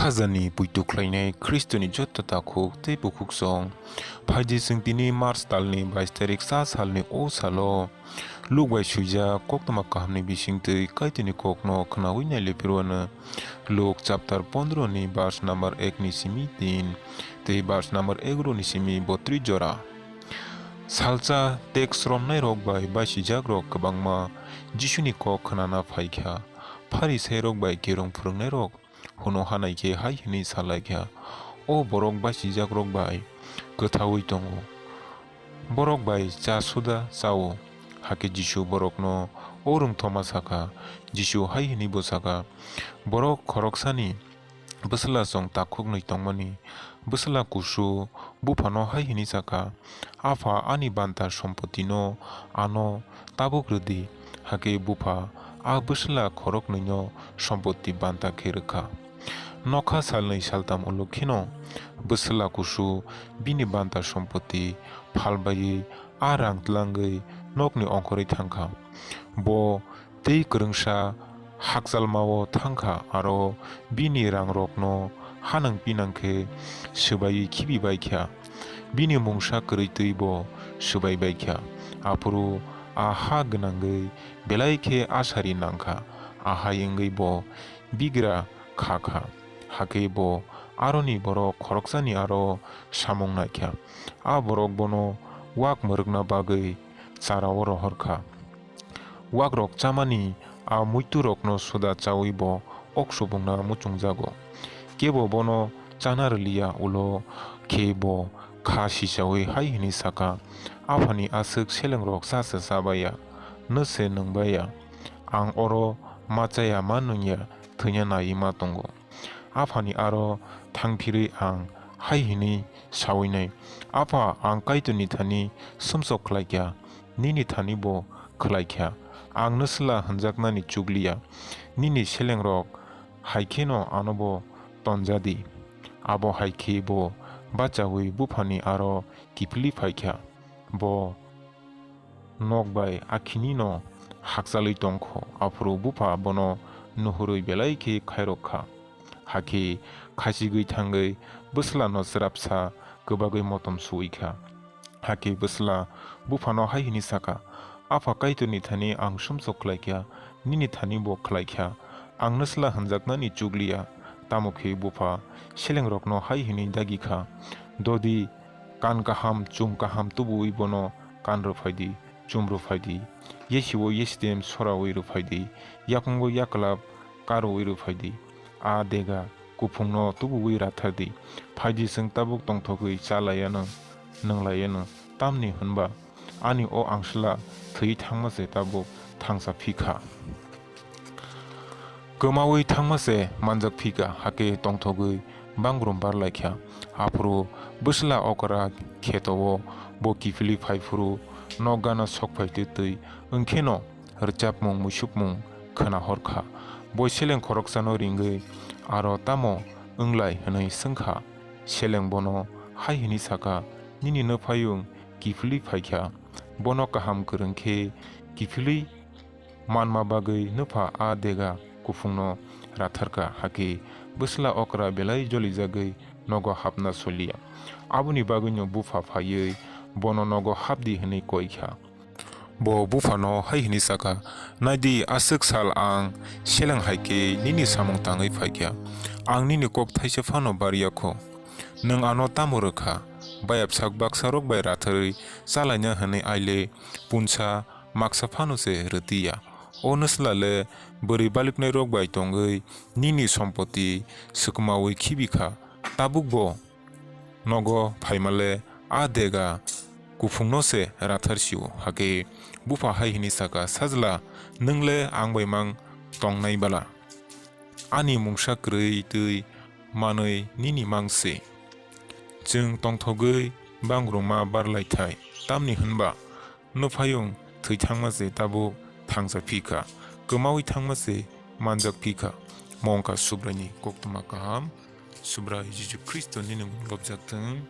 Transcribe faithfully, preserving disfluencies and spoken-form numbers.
Khajani puitu khlainai Khristoni joto takhuk tei bukhuksong. Phaidi chwng tini March talni bais tarik cha salni o salo Luk bai swijak koktwma kahamni bisingtwi Kaitorni kokno khwnawi nailaiphirwano. Luk chapter pondro ni verse number ek ni simi tin tei verse number egaro ni simi botri jora. Salsa teks romnairok bai baisijakrok kwbangma Jisuni kok khnana phaikha. Pharisairok bai kerong phwrwngnairok hwnwi hanai khe hai hwnwi sa lai kha, "O borok baisijakrok bai kwthaui tongo. Borok bai cha suda cha-o." Hakhe Jisu borokno o rwngthoma sa kha. Jisu hai hwnwi bo sa kha, "Borok khoroksani bwsla chwng takhuknwi tongmani bwsla kusu buphano hai hwnwi sa kha, 'Apha, ani banta sompotino ano tabuk rw di.' Hakhe bupha a bwsla khoroknwino sompoti banta khe rw kha. Nokha salnwi saltam ulo kheno bwsla kusu bini banta sompoti phalbaiwi a rang tlangwi nokni ongkhorwi thang kha. Bo tei kwrwngsa hakchalmao thang kha, aro bini rangrokno hanang pinang khe swbaiwi khibi bai kha. Bini mungsa kwrwi twi bo swbai bai kha. Aphuru a ha gwnangwi belai khe asari nang kha, ahai wngwi bo bigra kha kha. Hakhe bo aroni borok khoroksani aro samung nai kha. A borok bono wak mwrwkna bagwi charao rohor kha. Wakrok chamani a muiturokno suda chaui bo ok subungna muchungjago. Kebo bono chana rwliya, ulo khe bo kha sichaui hai hwnwi sa kha, "Aphani aswk selengrok cha se cha bai ya, nw se nwng bai ya. Ang oro ma cha ya, ma nung ya, thwina naiwi ma tongo." Aphani aro thangphirwi ang hai hwnwi saui nai, "Apha, ang Kaitorni thani sumsok khlai kha, nini thani bo khlai kha. Ang nwsla hwnjaknani chukliya, nini selengrok hai kheno ano bo tonja di." Abo hai khe bo bachaui buphani aro kiphilwi phai kha. Bo nok bai akhini no hakchalwi tong kho, aphuru bupha bono nuhurwi belai khe khairok kha. Hakhe khachigwi thangwi bwsla no chwrapsa kwbagwi motom su-ui kha. Hakhe bwsla buphano hai hwnwi sa kha, "Apha Kaitorni thani ang sumsok khlai kha, nini thani bo khlai kha. Ang nwsla hwnjaknani chukliya." Tamo khe bupha selengrokno hai hwnwi dagi kha, "Dodi kan kaham, chum kaham tubu-ui bono kan rw phai di, chum rw phai di. Yesi-o yesitem sora-ui rw phai di, yakungo yaklap kar-ui rw phai di. A dega kuphungno tubu-ui rathar di. Phai di, chwng tabuk tongthogwi cha lai anw, nwng lai anw. Tamni hwn ba ani o angsla thwi thangma se tabuk thangsa phi kha." Kwmaui thangma se manjak phi kha, hakhe tongthogwi bangrum bar lai kha. Aphuru bwsla okra kheto-o bo kiphilwi phai phuru nok gana sok phai twi twi wng kheno rwchapmung muisupmung khwna hor kha. Bo seleng khoroksano ringwi, "Aro tamo wng lai?" hwnwi swng kha. Seleng bono hai hwnwi sa kha, "Nini nwphayung kiphilwi phai kha. Bono kaham kwrwng khe kiphilwi manma bagwi nwpha a dega kuphungno rathar kha." Hakhe bwsla okra belai jolijagwi nogo hapna soliya. Aboni bagwino bupha phaiwi bono nogo hap di hwnwi koi kha. Bo buphano hai hwnwi sa kha, "Nai di, aswk sal ang seleng hai khe nini samung tangwi phai kha. Ang nini kok thaisa phano bar ya kho. Nwng ano tamo rw kha? Bayapsak baksarok bai ratharwi cha laina hwnwi aile punsa maksa phano se rwdi ya. O nwsla le bwrwi baliknairok bai tongwi nini sompoti swkmaui khibi kha. Tabuk bo nogo phaima le a dega kuphungno se rathar si-o." Hakhe bupha hai hwnwi sa kha, "Sajla, nwng le ang bai mang tongnai bala? Ani mungsa kwrwi twi manwi nini mang se. Chwng tongthogwi bangruma bar lai thai, tamni hwn ba nwphayung thwi thangma se tabuk thangsa phi kha, kwmaui thangma se manjak phi kha." Mongkha Subraini koktwma kaham. Subrai Jisu Khristo nini mung lobjak thung.